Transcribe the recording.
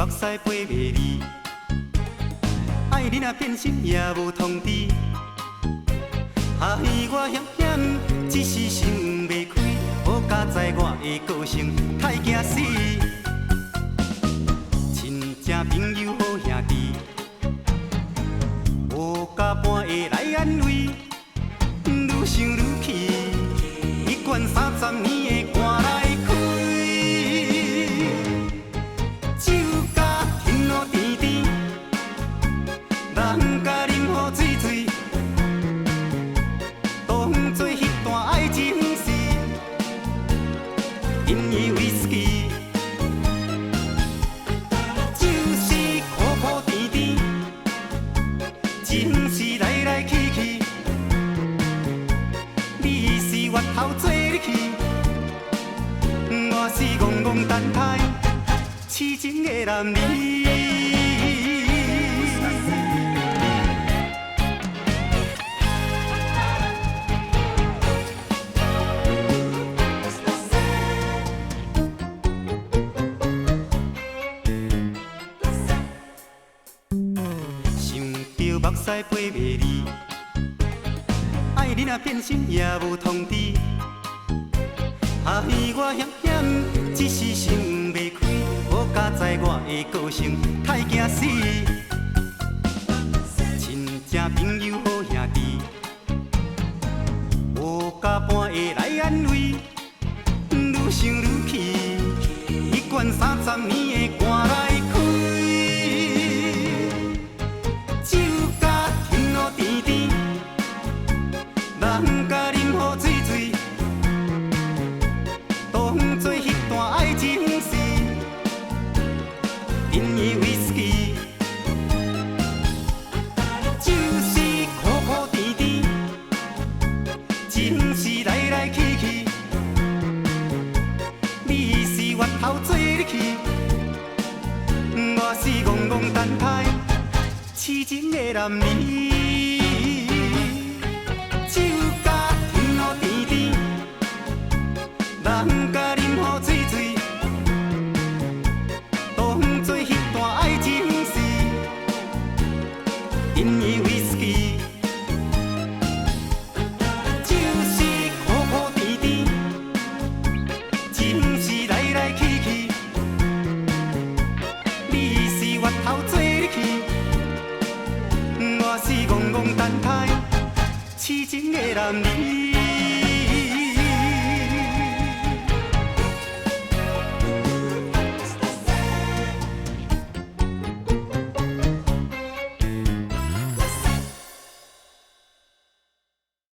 目屎飞袂离，愛你若變心也無通知。哈我險險，一時想袂開，好佳哉我的個性太驚死。親情朋友好兄弟，無甲半會來安慰，愈想愈氣，一罐30年的肝來開，酒甲天露甜甜，人甲啉予醉醉，當作彼段愛情是飲伊威士忌。酒是苦苦甜甜，情是來來去去，你是月頭做日去，我是戇戇等待痴情的男兒。想著目屎飛袂離，愛你若變心也無通知。哈我險險，一時想袂開，好佳哉我的個性太驚死。親情朋友好兄弟，無甲半會來安慰，愈想愈氣，一罐30年的肝來開，酒甲天露甜甜，人甲啉予醉醉，當作彼段愛情是飲伊威士忌。酒是苦苦甜甜，情是來來去去，你是月頭做日去，我是戇戇等待痴情的男兒。酒甲天露甜甜，人甲啉予醉醉，當作彼段愛情是飲伊威士忌。酒是苦苦甜甜，情是來來去去，你是月頭做日去，我是戇戇等待痴情的男兒。